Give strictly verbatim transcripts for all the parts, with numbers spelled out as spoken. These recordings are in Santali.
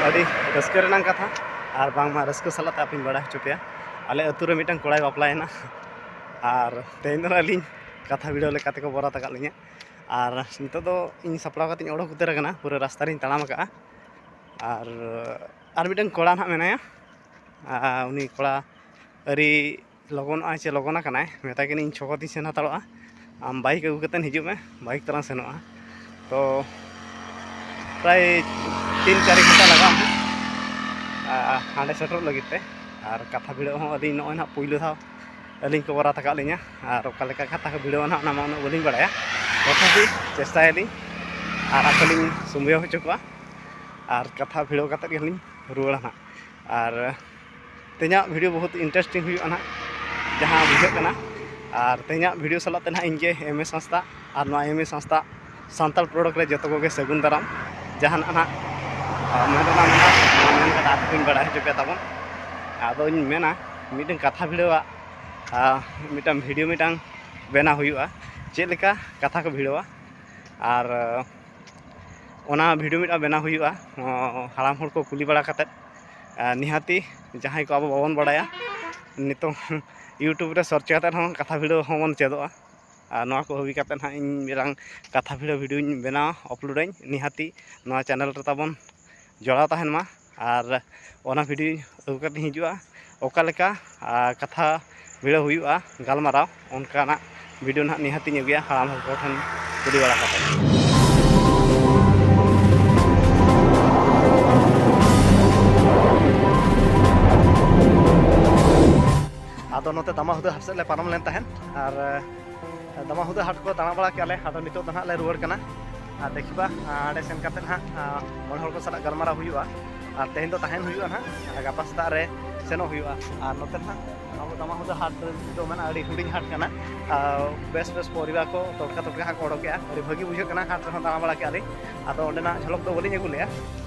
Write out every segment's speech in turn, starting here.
ᱟᱹᱰᱤ ᱨᱟᱹᱥᱠᱟᱹ ᱨᱮᱱᱟᱜ ᱠᱟᱛᱷᱟ, ᱟᱨ ᱵᱟᱝᱢᱟ ᱨᱟᱹᱥᱠᱟᱹ ᱥᱟᱞᱟᱜ ᱛᱮ ᱟᱯᱮᱧ ᱵᱟᱲᱟᱭ ᱦᱚᱪᱚ ᱯᱮᱭᱟ, ᱟᱞᱮ ᱟᱹᱛᱩ ᱨᱮ ᱢᱤᱫᱴᱟᱝ ᱠᱚᱲᱟᱭ ᱵᱟᱯᱞᱟᱭᱮᱱᱟ, ᱟᱨ ᱛᱮᱦᱮᱧ ᱫᱚ ᱟᱹᱞᱤᱧ ᱠᱟᱛᱷᱟ ᱵᱷᱤᱲᱟᱹᱣ ᱞᱮᱠᱟ ᱛᱮᱠᱚ ᱵᱚᱨᱟᱛ ᱟᱠᱟᱫ ᱞᱤᱧᱟ᱾ ᱟᱨ ᱱᱤᱛᱚᱜ ᱫᱚ ᱤᱧ ᱥᱟᱯᱲᱟᱣ ᱠᱟᱛᱮᱧ ᱚᱰᱚᱠ ᱩᱛᱟᱹᱨ ᱟᱠᱟᱱᱟ, ᱯᱩᱨᱟᱹ ᱨᱟᱥᱛᱟ ᱨᱤᱧ ᱛᱟᱲᱟᱢ ᱟᱠᱟᱫᱼᱟ᱾ ᱟᱨ, ᱟᱨ ᱢᱤᱫᱴᱟᱝ ᱠᱚᱲᱟ ᱱᱟᱦᱟᱜ ᱢᱮᱱᱟᱭᱟ, ᱟᱨ ᱩᱱᱤ ᱠᱚᱲᱟ ᱟᱹᱣᱨᱤ ᱞᱚᱜᱚᱱᱚᱜᱼᱟᱭ ᱪᱮ ᱞᱚᱜᱚᱱ ᱟᱠᱟᱱᱟᱭ, ᱢᱮᱛᱟᱭ ᱠᱟᱹᱱᱟᱹᱧ ᱤᱧ ᱪᱷᱚ ᱠᱚᱛᱤᱧ ᱥᱮᱱ ᱦᱟᱛᱟᱲᱚᱜᱼᱟ, ᱟᱢ ᱵᱟᱭᱤᱠ ᱟᱹᱜᱩ ᱠᱟᱛᱮᱫ ᱦᱤᱡᱩᱜ ᱢᱮ, ᱵᱟᱭᱤᱠ ᱛᱮᱞᱟᱝ ᱥᱮᱱᱚᱜᱼᱟ᱾ ᱛᱚ ᱯᱨᱟᱭ ᱛᱤᱱ ᱪᱟᱨ ᱜᱷᱚᱱᱴᱟ ᱞᱟᱜᱟᱜᱼᱟ ᱦᱟᱸᱜ, ᱟᱨ ᱦᱟᱸᱰᱮ ᱥᱮᱴᱮᱨᱚᱜ ᱞᱟᱹᱜᱤᱫ ᱛᱮ᱾ ᱟᱨ ᱠᱟᱛᱷᱟ ᱵᱷᱤᱲᱟᱹᱣ ᱦᱚᱸ ᱟᱹᱞᱤᱧ ᱱᱚᱜᱼᱚᱭ ᱱᱟᱦᱟᱜ ᱯᱩᱭᱞᱩ ᱫᱷᱟᱣ ᱟᱹᱞᱤᱧ ᱠᱚ ᱵᱚᱨᱟᱛ ᱟᱠᱟᱫ ᱞᱤᱧᱟ, ᱟᱨ ᱚᱠᱟ ᱞᱮᱠᱟ ᱠᱟᱛᱷᱟ ᱠᱚ ᱵᱷᱤᱲᱟᱹᱣᱟ ᱱᱟᱦᱟᱜ ᱚᱱᱟ ᱢᱟ ᱩᱱᱟᱹᱜ ᱵᱟᱹᱞᱤᱧ ᱵᱟᱲᱟᱭᱟ, ᱛᱚᱛᱷᱟᱯᱤ ᱪᱮᱥᱴᱟᱭᱟᱞᱤᱧ ᱟᱨ ᱟᱯᱮ ᱞᱤᱧ ᱥᱩᱢᱵᱷᱟᱹᱣ ᱦᱚᱪᱚ ᱠᱚᱣᱟ, ᱟᱨ ᱠᱟᱛᱷᱟ ᱵᱷᱤᱲᱟᱹᱣ ᱠᱟᱛᱮᱫ ᱜᱮᱞᱤᱧ ᱨᱩᱣᱟᱹᱲᱟ ᱱᱟᱦᱟᱜ᱾ ᱟᱨ ᱛᱮᱦᱮᱧᱟᱜ ᱵᱷᱤᱰᱤᱭᱳ ᱵᱚᱦᱩᱛ ᱤᱱᱴᱟᱨᱮᱥᱴᱤᱝ ᱦᱩᱭᱩᱜᱼᱟ ᱱᱟᱦᱟᱜ, ᱡᱟᱦᱟᱸ ᱵᱩᱡᱷᱟᱹᱜ ᱠᱟᱱᱟ᱾ ᱟᱨ ᱛᱮᱦᱮᱧᱟᱜ ᱵᱷᱤᱰᱤᱭᱳ ᱥᱟᱞᱟᱜ ᱛᱮ ᱱᱟᱦᱟᱜ ᱤᱧ ᱜᱮ ᱮᱢ ᱮ ᱥᱟᱸᱥᱛᱟ ᱟᱨ ᱱᱚᱣᱟ ᱮᱢ ᱮ ᱥᱟᱸᱥᱛᱟ ᱥᱟᱱᱛᱟᱲ ᱯᱨᱚᱰᱟᱠᱴ ᱨᱮ ᱡᱚᱛᱚ ᱠᱚᱜᱮ ᱥᱟᱹᱜᱩᱱ ᱫᱟᱨᱟᱢ᱾ ᱡᱟᱦᱟᱱᱟᱜ ᱱᱟᱦᱟᱜ, ᱟᱨ ᱢᱮᱱ ᱨᱮᱱᱟᱜ ᱢᱮᱱᱟᱜᱼᱟ, ᱚᱱᱟ ᱢᱮᱱ ᱠᱟᱛᱮ ᱟᱨ ᱠᱚᱧ ᱵᱟᱲᱟᱭ ᱦᱚᱪᱚ ᱯᱮᱭᱟ ᱛᱟᱵᱚᱱ᱾ ᱟᱫᱚᱧ ᱢᱮᱱᱟ ᱢᱤᱫᱴᱟᱝ ᱠᱟᱛᱷᱟ ᱵᱷᱤᱲᱟᱹᱣᱟᱜ, ᱟᱨ ᱢᱤᱫᱴᱟᱝ ᱵᱷᱤᱰᱤᱭᱳ ᱢᱤᱫᱴᱟᱝ ᱵᱮᱱᱟᱣ ᱦᱩᱭᱩᱜᱼᱟ, ᱪᱮᱫ ᱞᱮᱠᱟ ᱠᱟᱛᱷᱟ ᱠᱚ ᱵᱷᱤᱲᱟᱹᱣᱟ᱾ ᱟᱨ ᱚᱱᱟ ᱵᱷᱤᱰᱤᱭᱳ ᱢᱤᱫᱴᱟᱝ ᱵᱮᱱᱟᱣ ᱦᱩᱭᱩᱜᱼᱟ, ᱚ, ᱦᱟᱲᱟᱢ ᱦᱚᱲ ᱠᱚ ᱠᱩᱞᱤ ᱵᱟᱲᱟ ᱠᱟᱛᱮᱫ᱾ ᱟᱨ ᱱᱤᱦᱟᱹᱛᱤ ᱡᱟᱦᱟᱸᱭ ᱠᱚ ᱟᱵᱚ ᱵᱟᱵᱚᱱ ᱵᱟᱲᱟᱭᱟ, ᱱᱤᱛᱚᱝ YouTube ᱨᱮ ᱥᱟᱨᱪ ᱠᱟᱛᱮᱫ ᱦᱚᱸ ᱠᱟᱛᱷᱟ ᱵᱷᱤᱲᱟᱹᱣ ᱦᱚᱸᱵᱚᱱ ᱪᱮᱫᱚᱜᱼᱟ᱾ ᱟᱨ ᱱᱚᱣᱟ ᱠᱚ ᱦᱟᱹᱵᱤ ᱠᱟᱛᱮᱫ ᱦᱟᱸᱜ ᱤᱧ ᱢᱤᱫᱴᱟᱝ ᱠᱟᱛᱷᱟ ᱵᱷᱤᱲᱟᱹᱣ ᱵᱷᱤᱰᱤᱭᱳᱧ ᱵᱮᱱᱟᱣᱟ, ᱟᱯᱞᱳᱰᱟᱹᱧ᱾ ᱱᱤᱦᱟᱹᱛᱤ ᱱᱚᱣᱟ ᱪᱮᱱᱮᱞ ᱨᱮ ᱛᱟᱵᱚᱱ ᱡᱚᱲᱟᱣ ᱛᱟᱦᱮᱱ ᱢᱟ᱾ ᱟᱨ ᱚᱱᱟ ᱵᱷᱤᱰᱤᱭᱳ ᱟᱹᱜᱩ ᱠᱟᱛᱮᱧ ᱦᱤᱡᱩᱜᱼᱟ, ᱚᱠᱟ ᱞᱮᱠᱟ, ᱟᱨ ᱠᱟᱛᱷᱟ ᱵᱷᱤᱲᱟᱹᱣ ᱦᱩᱭᱩᱜᱼᱟ, ᱜᱟᱞᱢᱟᱨᱟᱣ, ᱚᱱᱠᱟᱱᱟᱜ ᱵᱷᱤᱰᱤᱭᱳ ᱱᱟᱦᱟᱜ ᱱᱤᱦᱟᱹᱛᱤᱧ ᱟᱹᱜᱩᱭᱟ ᱦᱟᱲᱟᱢ ᱦᱚᱲ ᱠᱚ ᱴᱷᱮᱱ ᱠᱩᱞᱤ ᱵᱟᱲᱟ ᱠᱟᱛᱮ᱾ ᱟᱫᱚ ᱱᱚᱛᱮ ᱫᱟᱢᱟ ᱦᱩᱫᱟᱹ ᱦᱟᱴ ᱥᱮᱫ ᱞᱮ ᱯᱟᱨᱚᱢ ᱞᱮᱱ ᱛᱟᱦᱮᱸᱫ, ᱟᱨ ᱫᱟᱢᱟ ᱦᱩᱫᱟᱹ ᱦᱟᱴ ᱠᱚ ᱫᱟᱬᱟ ᱵᱟᱲᱟ ᱠᱮᱜᱼᱟ ᱞᱮ᱾ ᱟᱫᱚ ᱱᱤᱛᱚᱜ ᱫᱚ ᱱᱟᱦᱟᱜ ᱞᱮ ᱨᱩᱣᱟᱹᱲ ᱠᱟᱱᱟ᱾ ᱟᱨ ᱫᱮᱠᱷᱤᱵᱟ, ᱟᱸ, ᱚᱸᱰᱮ ᱥᱮᱱ ᱠᱟᱛᱮ ᱱᱟᱦᱟᱜ, ᱟᱸ, ᱢᱚᱬᱮ ᱦᱚᱲ ᱠᱚ ᱥᱟᱞᱟᱜ ᱜᱟᱞᱢᱟᱨᱟᱣ ᱦᱩᱭᱩᱜᱼᱟ᱾ ᱟᱨ ᱛᱮᱦᱮᱧ ᱫᱚ ᱛᱟᱦᱮᱱ ᱦᱩᱭᱩᱜᱼᱟ ᱱᱟᱦᱟᱜ, ᱟᱨ ᱜᱟᱯᱟ ᱥᱮᱛᱟᱜ ᱨᱮ ᱥᱮᱱᱚᱜ ᱦᱩᱭᱩᱜᱼᱟ᱾ ᱟᱨ ᱱᱚᱛᱮ ᱱᱟᱦᱟᱜ ᱟᱵᱚ ᱫᱟᱢᱟ ᱦᱩᱫᱟᱹ ᱦᱟᱴ ᱫᱚ ᱢᱮᱱᱟ ᱟᱹᱰᱤ ᱦᱩᱰᱤᱧ ᱦᱟᱴ ᱠᱟᱱᱟ᱾ ᱟᱨ ᱵᱮᱥ ᱵᱮᱥ ᱯᱚᱨᱤᱵᱟ ᱠᱚ ᱴᱚᱴᱠᱟ ᱴᱚᱴᱠᱟ ᱦᱟᱸᱜ ᱠᱚ ᱚᱰᱚᱠᱮᱜᱼᱟ᱾ ᱟᱹᱰᱤ ᱵᱷᱟᱹᱜᱤ ᱵᱩᱡᱷᱟᱹᱜ ᱠᱟᱱᱟ, ᱦᱟᱴ ᱨᱮᱦᱚᱸ ᱫᱟᱬᱟ ᱵᱟᱲᱟ ᱠᱮᱜᱼᱟ ᱞᱤᱧ᱾ ᱟᱫᱚ ᱚᱸᱰᱮᱱᱟᱜ ᱡᱷᱚᱞᱚᱠ ᱫᱚ ᱵᱟᱹᱞᱤᱧ ᱟᱹᱜᱩ ᱞᱮᱜᱼᱟ᱾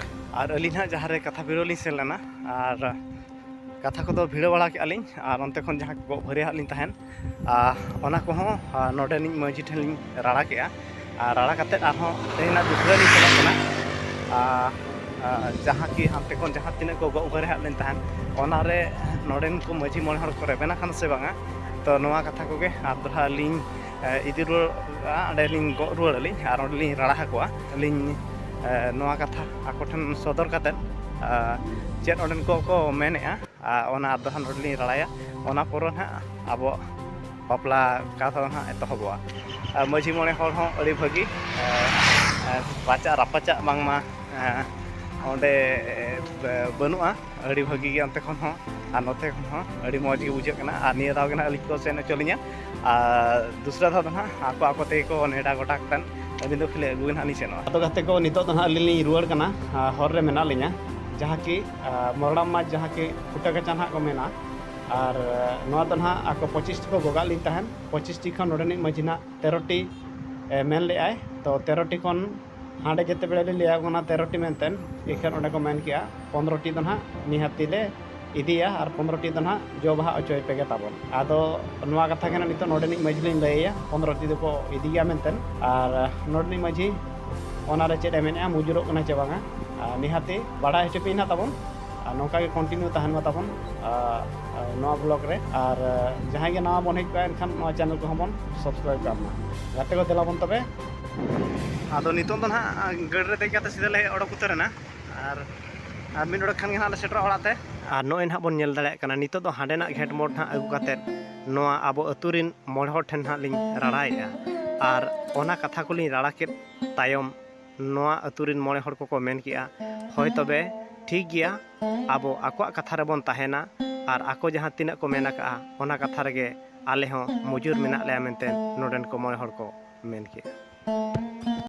ᱟᱨ ᱟᱹᱞᱤᱧ ᱱᱟᱦᱟᱜ ᱡᱟᱦᱟᱸ ᱨᱮ ᱠᱟᱛᱷᱟ ᱵᱷᱤᱲᱟᱹᱣ ᱞᱤᱧ ᱥᱮᱱ ᱞᱮᱱᱟ, ᱟᱨ ᱠᱟᱛᱷᱟ ᱠᱚᱫᱚ ᱵᱷᱤᱲᱟᱹᱣ ᱵᱟᱲᱟ ᱠᱮᱜᱼᱟ ᱞᱤᱧ, ᱟᱨ ᱚᱱᱛᱮ ᱠᱷᱚᱱ ᱡᱟᱦᱟᱸ ᱜᱚᱜ ᱵᱷᱟᱹᱨᱭᱟᱹ ᱦᱟᱸᱜ ᱞᱤᱧ ᱛᱟᱦᱮᱱ, ᱟᱨ ᱚᱱᱟ ᱠᱚᱦᱚᱸ, ᱟᱨ ᱱᱚᱰᱮᱱᱤᱡ ᱢᱟᱹᱡᱷᱤ ᱴᱷᱮᱱ ᱞᱤᱧ ᱨᱟᱲᱟ ᱠᱮᱜᱼᱟ᱾ ᱟᱨ ᱨᱟᱲᱟ ᱠᱟᱛᱮᱫ ᱟᱨᱦᱚᱸ ᱛᱮᱦᱮᱧᱟᱜ ᱫᱩᱥᱨᱟᱹ ᱞᱤᱧ ᱥᱮᱱᱚᱜ ᱠᱟᱱᱟ᱾ ᱟᱨ ᱟᱨ ᱡᱟᱦᱟᱸ ᱠᱤ ᱦᱟᱱᱛᱮ ᱠᱷᱚᱱ ᱡᱟᱦᱟᱸ ᱛᱤᱱᱟᱹᱜ ᱠᱚ ᱜᱚᱜ ᱩᱜᱟᱹᱨ ᱦᱟᱜ ᱞᱮᱱ ᱛᱟᱦᱮᱸᱫ, ᱚᱱᱟᱨᱮ ᱱᱚᱰᱮᱱ ᱠᱚ ᱢᱟᱹᱡᱷᱤ ᱢᱚᱬᱮ ᱦᱚᱲ ᱠᱚ ᱨᱮᱵᱮᱱ ᱟᱠᱟᱱᱟ ᱥᱮ ᱵᱟᱝᱟ? ᱛᱚ ᱱᱚᱣᱟ ᱠᱟᱛᱷᱟ ᱠᱚᱜᱮ ᱟᱨ ᱫᱚᱦᱲᱟ ᱞᱤᱧ ᱤᱫᱤ ᱨᱩᱣᱟᱹᱲᱟ, ᱚᱸᱰᱮ ᱞᱤᱧ ᱜᱚᱜ ᱨᱩᱣᱟᱹᱲ ᱟᱹᱞᱤᱧ ᱟᱨ ᱚᱸᱰᱮ ᱞᱤᱧ ᱨᱟᱲᱟ ᱟᱠᱚᱣᱟ᱾ ᱟᱹᱞᱤᱧ ᱱᱚᱣᱟ ᱠᱟᱛᱷᱟ ᱟᱠᱚ ᱴᱷᱮᱱ ᱥᱚᱫᱚᱨ ᱠᱟᱛᱮᱫ ᱪᱮᱫ ᱚᱸᱰᱮᱱ ᱠᱚ ᱠᱚ ᱢᱮᱱᱮᱫᱼᱟ, ᱟᱨ ᱚᱱᱟ ᱟᱨ ᱫᱚᱦᱲᱟ ᱱᱚᱰᱮ ᱞᱤᱧ ᱨᱟᱲᱟᱭᱟ᱾ ᱚᱱᱟ ᱯᱚᱨᱮ ᱱᱟᱦᱟᱜ ᱟᱵᱚ ᱵᱟᱯᱞᱟ ᱠᱟᱛᱷᱟ ᱫᱚ ᱱᱟᱦᱟᱜ ᱮᱛᱚᱦᱚᱵᱚᱜᱼᱟ᱾ ᱟᱨ ᱢᱟᱹᱡᱷᱤ ᱢᱚᱬᱮ ᱦᱚᱲ ᱦᱚᱸ ᱟᱹᱰᱤ ᱵᱷᱟᱹᱜᱤ, ᱨᱟᱪᱟᱜ ᱨᱟᱯᱟᱪᱟᱜ ᱵᱟᱝᱢᱟ ᱚᱸᱰᱮ ᱵᱟᱹᱱᱩᱜᱼᱟ᱾ ᱟᱹᱰᱤ ᱵᱷᱟᱹᱜᱤ ᱜᱮ ᱚᱱᱛᱮ ᱠᱷᱚᱱ ᱦᱚᱸ ᱟᱨ ᱱᱚᱛᱮ ᱠᱷᱚᱱ ᱦᱚᱸ ᱟᱹᱰᱤ ᱢᱚᱡᱽ ᱜᱮ ᱵᱩᱡᱷᱟᱹᱜ ᱠᱟᱱᱟ᱾ ᱟᱨ ᱱᱤᱭᱟᱹ ᱫᱷᱟᱣ ᱜᱮ ᱱᱟᱦᱟᱜ ᱟᱹᱞᱤᱧ ᱠᱚ ᱥᱮᱱ ᱦᱚᱪᱚ ᱞᱤᱧᱟ, ᱟᱨ ᱫᱚᱥᱨᱟ ᱫᱷᱟᱣ ᱫᱚ ᱱᱟᱦᱟᱜ ᱟᱠᱚ ᱟᱠᱚ ᱛᱮᱜᱮ ᱠᱚ ᱱᱮᱰᱟ ᱜᱚᱴᱟ ᱠᱟᱛᱮᱫ ᱟᱹᱞᱤᱧ ᱫᱚ ᱠᱷᱟᱹᱞᱤ ᱟᱹᱜᱩ ᱜᱮ ᱱᱟᱦᱟᱜ ᱞᱤᱧ ᱥᱮᱱᱚᱜᱼᱟ᱾ ᱟᱫᱚ ᱜᱟᱛᱮ ᱠᱚ, ᱱᱤᱛᱚᱜ ᱫᱚ ᱱᱟᱦᱟᱜ ᱟᱹᱞᱤᱧ ᱞᱤᱧ ᱨᱩᱣᱟᱹᱲ ᱠᱟᱱᱟ᱾ ᱟᱨ ᱦᱚᱨ ᱨᱮ ᱢᱮᱱᱟᱜ ᱞᱤᱧᱟ, ᱡᱟᱦᱟᱸ ᱠᱤ ᱟᱨ ᱢᱚᱨᱚᱲᱟᱢ ᱢᱟᱡᱽ, ᱡᱟᱦᱟᱸ ᱠᱤ ᱯᱷᱩᱴᱟᱹ ᱠᱟᱪᱟ ᱱᱟᱦᱟᱜ ᱠᱚ ᱢᱮᱱᱟ᱾ ᱟᱨ ᱱᱚᱣᱟ ᱫᱚ ᱱᱟᱦᱟᱜ ᱟᱠᱚ ᱯᱚᱸᱪᱤᱥ ᱴᱤ ᱠᱚ ᱜᱚᱜᱟᱜ ᱞᱤᱧ ᱛᱟᱦᱮᱸᱫ᱾ ᱯᱚᱸᱪᱤᱥ ᱴᱤ ᱠᱷᱚᱱ ᱱᱚᱰᱮᱱᱤᱡ ᱢᱟᱹᱡᱷᱤ ᱱᱟᱦᱟᱜ ᱛᱮᱨᱚ ᱴᱤ ᱮ ᱢᱮᱱ ᱞᱮᱫᱼᱟᱭ᱾ ᱛᱚ ᱛᱮᱨᱚ ᱴᱤ ᱠᱷᱚᱱ ᱦᱟᱸᱰᱮ ᱡᱮᱛᱮ ᱵᱮᱲᱟ ᱞᱤᱧ ᱞᱟᱹᱭᱟᱠᱚ ᱠᱟᱱᱟ ᱛᱮᱨᱚ ᱴᱤ ᱢᱮᱱᱛᱮ, ᱤᱠᱷᱟᱹᱱ ᱚᱸᱰᱮ ᱠᱚ ᱢᱮᱱ ᱠᱮᱜᱼᱟ ᱯᱚᱱᱨᱚ ᱴᱤ ᱫᱚ ᱱᱟᱦᱟᱜ ᱱᱤᱦᱟᱹᱛᱤ ᱞᱮ ᱤᱫᱤᱭᱟ ᱟᱨ ᱯᱚᱱᱨᱚ ᱴᱤ ᱫᱚ ᱱᱟᱦᱟᱜ ᱡᱚ ᱵᱟᱦᱟ ᱚᱪᱚᱭ ᱯᱮᱜᱮ ᱛᱟᱵᱚᱱ᱾ ᱟᱫᱚ ᱱᱚᱣᱟ ᱠᱟᱛᱷᱟ ᱜᱮ ᱱᱟᱦᱟᱜ ᱱᱤᱛᱚᱜ ᱱᱚᱰᱮᱱᱤᱡ ᱢᱟᱹᱡᱷᱤ ᱞᱤᱧ ᱞᱟᱹᱭᱟᱭᱟ, ᱯᱚᱱᱨᱚ ᱴᱤ ᱫᱚᱠᱚ ᱤᱫᱤ ᱜᱮᱭᱟ ᱢᱮᱱᱛᱮ᱾ ᱟᱨ ᱱᱚᱰᱮᱱᱤᱡ ᱢᱟᱹᱡᱷᱤ ᱚᱱᱟᱨᱮ ᱪᱮᱫ ᱮ ᱢᱮᱱᱮᱜᱼᱟ, ᱢᱩᱡᱩᱨᱚᱜ ᱠᱟᱱᱟ ᱪᱮ ᱵᱟᱝᱟ, ᱟᱨ ᱱᱤᱦᱟᱹᱛᱤ ᱵᱟᱲᱟᱭ ᱦᱚᱪᱚ ᱯᱮ ᱱᱟᱦᱟᱜ ᱛᱟᱵᱚᱱ᱾ ᱟᱨ ᱱᱚᱝᱠᱟ ᱜᱮ ᱠᱚᱱᱴᱤᱱᱤᱭᱩ ᱛᱟᱦᱮᱱ ᱢᱟ ᱛᱟᱵᱚᱱ, ᱟᱨ, ᱟᱨ ᱱᱚᱣᱟ ᱵᱞᱚᱜ ᱨᱮ᱾ ᱟᱨ ᱡᱟᱦᱟᱸᱭ ᱜᱮ ᱱᱟᱣᱟ ᱵᱚᱱ ᱦᱮᱡ ᱠᱚᱜᱼᱟ, ᱮᱱᱠᱷᱟᱱ ᱱᱚᱣᱟ ᱪᱮᱱᱮᱞ ᱠᱚᱦᱚᱸ ᱵᱚᱱ ᱥᱟᱵᱥᱠᱨᱟᱭᱤᱵ ᱠᱟᱜ ᱢᱟ᱾ ᱜᱟᱛᱮ ᱠᱚ, ᱫᱮᱞᱟ ᱵᱚᱱ ᱛᱚᱵᱮ᱾ ᱟᱫᱚ ᱱᱤᱛᱚᱜ ᱫᱚ ᱱᱟᱦᱟᱜ ᱜᱟᱹᱰᱤ ᱨᱮ ᱫᱮᱡ ᱠᱟᱛᱮ ᱥᱤᱫᱷᱟᱹ ᱞᱮ ᱚᱰᱚᱠ ᱩᱛᱟᱹᱨ ᱮᱱᱟ᱾ ᱟᱨ, ᱟᱨ ᱢᱤᱫ ᱚᱰᱚᱠ ᱠᱷᱟᱱ ᱜᱮ ᱱᱟᱦᱟᱜ ᱞᱮ ᱥᱮᱴᱮᱨᱚᱜᱼᱟ ᱚᱲᱟᱜ ᱛᱮ᱾ ᱟᱨ ᱱᱚᱜᱼᱚᱭ ᱱᱟᱦᱟᱜ ᱵᱚᱱ ᱧᱮᱞ ᱫᱟᱲᱮᱭᱟᱜ ᱠᱟᱱᱟ, ᱱᱤᱛᱚᱜ ᱫᱚ ᱦᱟᱸᱰᱮᱱᱟᱜ ᱜᱷᱮᱴ ᱢᱳᱲ ᱱᱟᱦᱟᱜ ᱟᱹᱜᱩ ᱠᱟᱛᱮᱫ ᱱᱚᱣᱟ ᱟᱵᱚ ᱟᱹᱛᱩ ᱨᱤᱱ ᱢᱚᱬᱮ ᱦᱚᱲ ᱴᱷᱮᱱ ᱱᱟᱦᱟᱜ ᱞᱤᱧ ᱨᱟᱲᱟᱭᱮᱫᱼᱟ᱾ ᱟᱨ ᱚᱱᱟ ᱠᱟᱛᱷᱟ ᱠᱚᱞᱤᱧ ᱨᱟᱲᱟ ᱠᱮᱫ ᱛᱟᱭᱚᱢ, ᱱᱚᱣᱟ ᱟᱹᱛᱩ ᱨᱤᱱ ᱢᱚᱬᱮ ᱦᱚᱲ ᱠᱚᱠᱚ ᱢᱮᱱ ᱠᱮᱜᱼᱟ, "ᱦᱳᱭ ᱛᱚᱵᱮ ᱴᱷᱤᱠ ᱜᱮᱭᱟ, ᱟᱵᱚ ᱟᱠᱚᱣᱟᱜ ᱠᱟᱛᱷᱟ ᱨᱮᱵᱚᱱ ᱛᱟᱦᱮᱱᱟ ᱟᱨ ᱟᱠᱚ ᱡᱟᱦᱟᱸ ᱛᱤᱱᱟᱹᱜ ᱠᱚ ᱢᱮᱱ ᱟᱠᱟᱜᱼᱟ, ᱚᱱᱟ ᱠᱟᱛᱷᱟ ᱨᱮᱜᱮ ᱟᱞᱮ ᱦᱚᱸ ᱢᱩᱡᱩᱨ ᱢᱮᱱᱟᱜ ᱞᱮᱭᱟ" ᱢᱮᱱᱛᱮ ᱱᱚᱰᱮᱱ ᱠᱚ ᱢᱚᱬᱮ ᱦᱚᱲ ᱠᱚ ᱢᱮᱱ ᱠᱮᱜᱼᱟ᱾